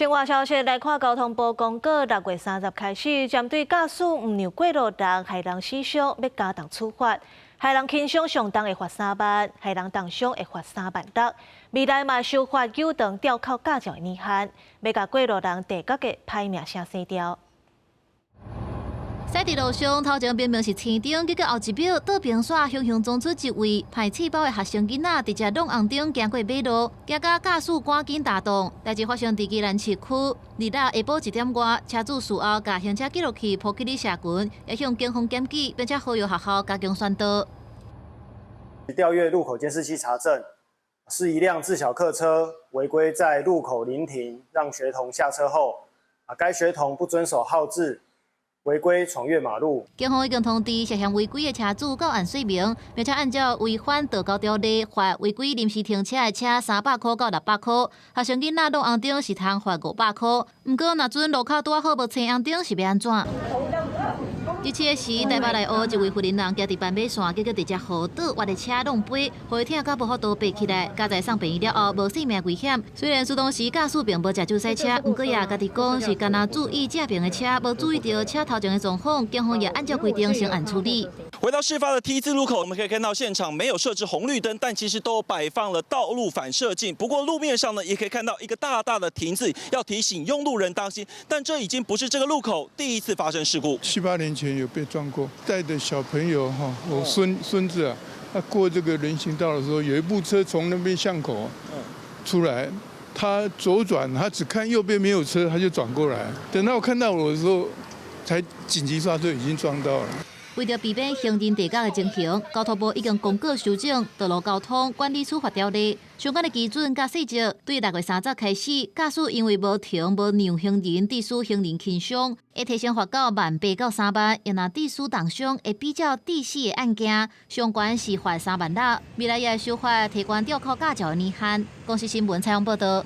新聞消息來看，交通部公告6月30開始，針對駕駛毋讓過路人，害人死傷，欲加重處罰。害人輕傷上重會罰3萬，害人重傷會罰3萬6。未來嘛修法糾長吊扣駕照的年限，欲共過路人地角的歹名聲洗掉。駛佇路上，頭前明明是青燈，結果後一秒倒平線，雄雄衝出一位歹氣包的學生囡仔，直接挵紅燈行過馬路，驚甲駕駛趕緊打擋。代誌發生佇宜蘭市區，二六下晡1點外，車主事後共行車記錄器鋪起佇社群，也向警方檢舉，並且呼籲學校加強宣導。調閱路口監視器查證，是一輛自小客車違規在路口臨停，讓學童下車後，啊，該學童不遵守號誌，違規闖越馬路。警方已經通知涉嫌違規的車主到案說明，並且按照違反道交條例罰違規臨時停車的車300箍到600箍。學生囡仔挵紅燈是通罰500箍。毋過若準路口拄仔好無青紅燈，是欲按怎？這次時，台北內湖一位婦人行佇斑馬線，結果直接予倒彎的車挵飛，予伊疼甲無法度爬起來，佳哉送病院了後無性命危險。雖然說當時駕駛並無食酒駛車，毋過也家己講是干焦注意正爿的車，無注意著車頭前的狀況，警方也按照規定先案處理。回到事發的 T 字路口，我們可以看到現場沒有設置紅綠燈，但其實都擺放了道路反射鏡。不過路面上呢，也可以看到一個大大的停字，要提醒用路人當心。但這已經不是這個路口第一次發生事故。七八年前有被撞過，帶的小朋友哈，我孫孫子啊，他過這個人行道的時候，有一部車從那邊巷口出來，他左轉，他只看右邊沒有車，他就轉過來。等到我看到我的時候，才緊急剎車，已經撞到了。為著避免行人地殭的情形，交通部已經公告修正道路交通管理處罰條例，相關的基準佮細則，對6月30開始，駕駛因為無停無讓行人，致使行人輕傷，會提升罰到1.8萬到3萬；若致使重傷，會比照致死的案件，上懸是罰3萬六。未來也會修法提懸吊扣駕照的年限。公視新聞採訪報導。